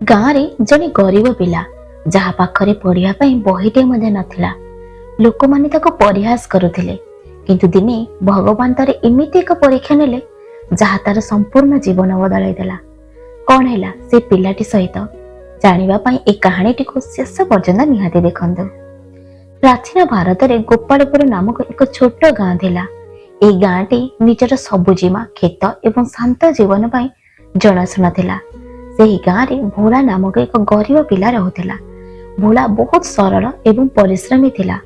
ଗାଁରେ ଜଣେ ଗରିବ ପିଲା, ଯାହା ପାଖରେ ପଢ଼ିବା ପାଇଁ ବହିଟିଏ ମଧ୍ୟ ନଥିଲା। ଲୋକମାନେ ତାକୁ ପରିହାସ କରୁଥିଲେ। କିନ୍ତୁ ଦିନେ ଭଗବାନ ତାର ଏମିତି ଏକ ପରୀକ୍ଷା ନେଲେ, ଯାହା ତାର ସମ୍ପୂର୍ଣ୍ଣ ଜୀବନ ବଦଳାଇ ଦେଲା। କଣ ହେଲା ସେ ପିଲାଟି ସହିତ, ଜାଣିବା ପାଇଁ ଏ କାହାଣୀଟିକୁ ଶେଷ ପର୍ଯ୍ୟନ୍ତ ନିହାତି ଦେଖନ୍ତୁ। ପ୍ରାଚୀନ ଭାରତରେ ଗୋପାଳପୁର ନାମକ ଏକ ଛୋଟ ଗାଁ ଥିଲା। ଏହି ଗାଁଟି ନିଜର ସବୁଜିମା, କ୍ଷେତ ଏବଂ ଶାନ୍ତ ଜୀବନ ପାଇଁ ଜଣାଶୁଣା ଥିଲା। ସେହି ଗାଁରେ ଭୋଳା ନାମକ ଏକ ଗରିବ ପିଲା ରହୁଥିଲା। ଭୋଳା ବହୁତ ସରଳ ଏବଂ ପରିଶ୍ରମୀ ଥିଲା।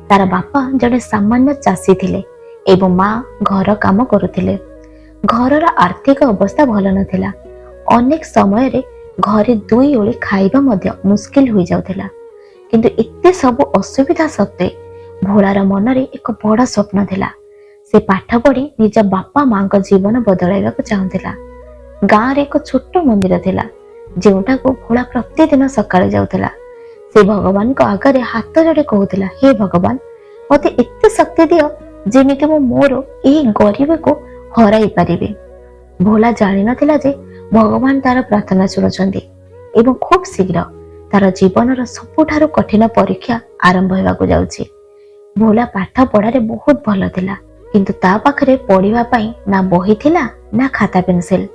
ତାର ବାପା ଜଣେ ସାମାନ୍ୟ ଚାଷୀ ଥିଲେ ଏବଂ ମା ଘର କାମ କରୁଥିଲେ। ଘରର ଆର୍ଥିକ ଅବସ୍ଥା ଭଲ ନଥିଲା। ଅନେକ ସମୟରେ ଘରେ ଦୁଇ ଓଳି ଖାଇବା ମଧ୍ୟ ମୁସ୍କିଲ ହୋଇଯାଉଥିଲା। କିନ୍ତୁ ଏତେ ସବୁ ଅସୁବିଧା ସତ୍ତ୍ୱେ ଭୋଳାର ମନରେ ଏକ ବଡ଼ ସ୍ୱପ୍ନ ଥିଲା। ସେ ପାଠ ପଢି ନିଜ ବାପା ମାଙ୍କ ଜୀବନ ବଦଳାଇବାକୁ ଚାହୁଁଥିଲା। ଗାଁରେ ଏକ ଛୋଟ ମନ୍ଦିର ଥିଲା, ଯେଉଁଠାକୁ ଭୋଳା ପ୍ରତିଦିନ ସକାଳେ ଯାଉଥିଲା। ସେ ଭଗବାନଙ୍କ ଆଗରେ ହାତ ଯୋଡ଼ି କହୁଥିଲା, "ହେ ଭଗବାନ, ମତେ ଏତେ ଶକ୍ତି ଦିଅ, ଯେମିତି ମୁଁ ମୋର ଏହି ଗରିବୀକୁ ହରାଇ ପାରିବି।" ଭୋଳା ଜାଣିନଥିଲା ଯେ ଭଗବାନ ତାର ପ୍ରାର୍ଥନା ଶୁଣୁଛନ୍ତି ଏବଂ ଖୁବ୍ ଶୀଘ୍ର ତାର ଜୀବନର ସବୁଠାରୁ କଠିନ ପରୀକ୍ଷା ଆରମ୍ଭ ହେବାକୁ ଯାଉଛି। ଭୋଳା ପାଠ ପଢାରେ ବହୁତ ଭଲ ଥିଲା, କିନ୍ତୁ ତା ପାଖରେ ପଢିବା ପାଇଁ ନା ବହି ଥିଲା ନା ଖାତା ପେନସିଲ।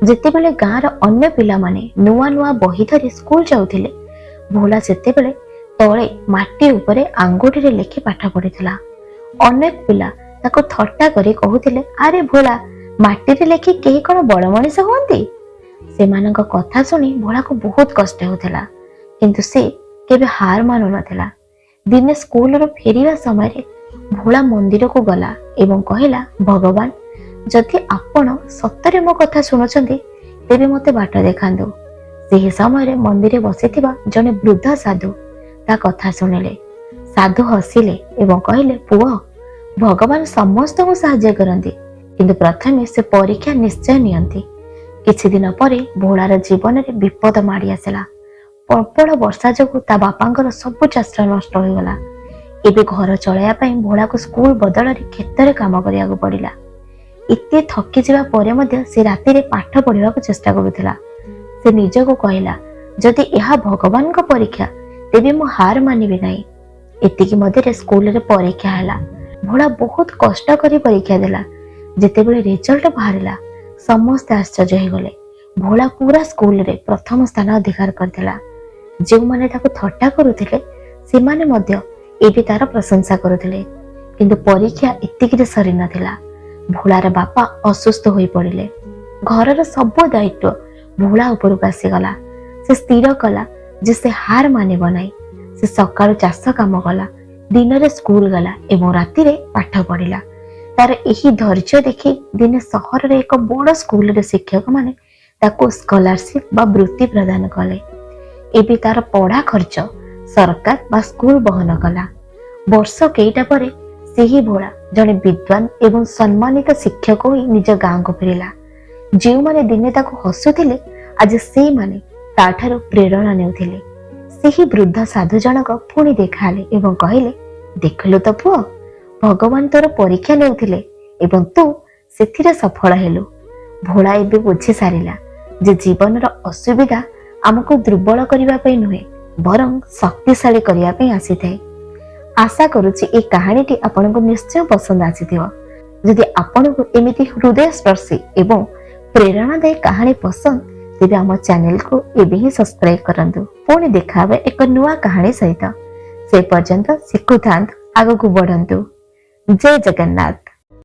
ଯେତେବେଳେ ଗାଁର ଅନ୍ୟ ପିଲାମାନେ ନୂଆ ନୂଆ ବହି ଧରି ସ୍କୁଲ ଯାଉଥିଲେ, ଭୋଳା ସେତେବେଳେ ତଳେ ମାଟି ଉପରେ ଆଙ୍ଗୁଠିରେ ଲେଖି ପାଠ ପଢୁଥିଲା। ଅନେକ ପିଲା ତାକୁ ଥଟ୍ଟା କରି କହୁଥିଲେ, "ଆରେ ଭୋଳା, ମାଟିରେ ଲେଖି କେହି କଣ ବଡ ମଣିଷ ହୁଅନ୍ତି?" ସେମାନଙ୍କ କଥା ଶୁଣି ଭୋଳାକୁ ବହୁତ କଷ୍ଟ ହେଉଥିଲା, କିନ୍ତୁ ସେ କେବେ ହାର ମାନୁନଥିଲା। ଦିନେ ସ୍କୁଲରୁ ଫେରିବା ସମୟରେ ଭୋଳା ମନ୍ଦିରକୁ ଗଲା ଏବଂ କହିଲା, "ଭଗବାନ, ଯଦି ଆପଣ ସତରେ ମୋ କଥା ଶୁଣୁଛନ୍ତି, ତେବେ ମୋତେ ବାଟ ଦେଖାନ୍ତୁ।" ସେହି ସମୟରେ ମନ୍ଦିରରେ ବସିଥିବା ଜଣେ ବୃଦ୍ଧ ସାଧୁ ତା କଥା ଶୁଣିଲେ। ସାଧୁ ହସିଲେ ଏବଂ କହିଲେ, "ପୁଅ, ଭଗବାନ ସମସ୍ତଙ୍କୁ ସାହାଯ୍ୟ କରନ୍ତି, କିନ୍ତୁ ପ୍ରଥମେ ସେ ପରୀକ୍ଷା ନିଶ୍ଚୟ ନିଅନ୍ତି।" କିଛି ଦିନ ପରେ ଭୋଳାର ଜୀବନରେ ବିପଦ ମାଡ଼ି ଆସିଲା। ପ୍ରବଳ ବର୍ଷା ଯୋଗୁଁ ତା ବାପାଙ୍କର ସବୁ ଚାଷ ନଷ୍ଟ ହୋଇଗଲା। ଏବେ ଘର ଚଳାଇବା ପାଇଁ ଭୋଳାକୁ ସ୍କୁଲ ବଦଳରେ କ୍ଷେତରେ କାମ କରିବାକୁ ପଡ଼ିଲା। ଏତେ ଥକି ଯିବା ପରେ ମଧ୍ୟ ସେ ରାତିରେ ପାଠ ପଢିବାକୁ ଚେଷ୍ଟା କରୁଥିଲା। ସେ ନିଜକୁ କହିଲା, "ଯଦି ଏହା ଭଗବାନଙ୍କ ପରୀକ୍ଷା, ତେବେ ମୁଁ ହାର ମାନିବି ନାହିଁ।" ଏତିକି ମଧ୍ୟରେ ସ୍କୁଲରେ ପରୀକ୍ଷା ହେଲା। ଭୋଳା ବହୁତ କଷ୍ଟ କରି ପରୀକ୍ଷା ଦେଲା। ଯେତେବେଳେ ରେଜଲ୍ଟ ବାହାରିଲା, ସମସ୍ତେ ଆଶ୍ଚର୍ଯ୍ୟ ହେଇଗଲେ। ଭୋଳା ପୁରା ସ୍କୁଲରେ ପ୍ରଥମ ସ୍ଥାନ ଅଧିକାର କରିଥିଲା। ଯେଉଁମାନେ ତାକୁ ଥଟ୍ଟା କରୁଥିଲେ, ସେମାନେ ମଧ୍ୟ ଏବେ ତାର ପ୍ରଶଂସା କରୁଥିଲେ। କିନ୍ତୁ ପରୀକ୍ଷା ଏତିକିରେ ସରିନଥିଲା। ଭୋଳାର ବାପା ଅସୁସ୍ଥ ହୋଇ ପଡ଼ିଲେ। ଘରର ସବୁ ଦାୟିତ୍ୱ ଭୋଳା ଉପରକୁ ଆସିଗଲା। ସେ ସ୍ଥିର କଲା ଯେ ସେ ହାର ମାନିବ ନାହିଁ। ସେ ସକାଳୁ ଚାଷ କାମ କଲା, ଦିନରେ ସ୍କୁଲ ଗଲା ଏବଂ ରାତିରେ ପାଠ ପଢିଲା। ତାର ଏହି ଧୈର୍ଯ୍ୟ ଦେଖି ଦିନେ ସହରରେ ଏକ ବଡ଼ ସ୍କୁଲରେ ଶିକ୍ଷକମାନେ ତାକୁ ସ୍କଲାରସିପ ବା ବୃତ୍ତି ପ୍ରଦାନ କଲେ। ଏବେ ତାର ପଢା ଖର୍ଚ୍ଚ ସରକାର ବା ସ୍କୁଲ ବହନ କଲା। ବର୍ଷ କେଇଟା ପରେ ସେହି ଭୋଳା ଜଣେ ବିଦ୍ୱାନ ଏବଂ ସମ୍ମାନିତ ଶିକ୍ଷକ ହୋଇ ନିଜ ଗାଁକୁ ଫେରିଲା। ଯେଉଁମାନେ ଦିନେ ତାକୁ ହସୁଥିଲେ, ଆଜି ସେଇମାନେ ତାଠାରୁ ପ୍ରେରଣା ନେଉଥିଲେ। ସେହି ବୃଦ୍ଧ ସାଧୁ ଜଣକ ପୁଣି ଦେଖାହେଲେ ଏବଂ କହିଲେ, "ଦେଖିଲୁ ତ ପୁଅ, ଭଗବାନ ତୋର ପରୀକ୍ଷା ନେଉଥିଲେ ଏବଂ ତୁ ସେଥିରେ ସଫଳ ହେଲୁ।" ଭୋଳା ଏବେ ବୁଝି ସାରିଲା ଯେ ଜୀବନର ଅସୁବିଧା ଆମକୁ ଦୁର୍ବଳ କରିବା ପାଇଁ ନୁହେଁ, ବରଂ ଶକ୍ତିଶାଳୀ କରିବା ପାଇଁ ଆସିଥାଏ। ଆଶା କରୁଛି এই କାହାଣୀଟି ଆପଣଙ୍କୁ ନିଶ୍ଚୟ ପସନ୍ଦ ଆସିଥିବ। ଯଦି ଆପଣଙ୍କୁ ଏମିତି ହୃଦୟସ୍ପର୍ଶୀ ଏବଂ ପ୍ରେରଣାଦାୟୀ କାହାଣୀ ପସନ୍ଦ, ତେବେ ଆମ ଚ୍ୟାନେଲକୁ ଏବେ ହିଁ ସବସ୍କ୍ରାଇବ କରନ୍ତୁ। ପୁଣି ଦେଖା ହେବ ଏକ ନୂଆ କାହାଣୀ ସହିତ। ସେ ପର୍ଯ୍ୟନ୍ତ ଶିଖୁଥାନ୍ତୁ, ଆଗକୁ ବଢନ୍ତୁ। ଜୟ ଜଗନ୍ନାଥ।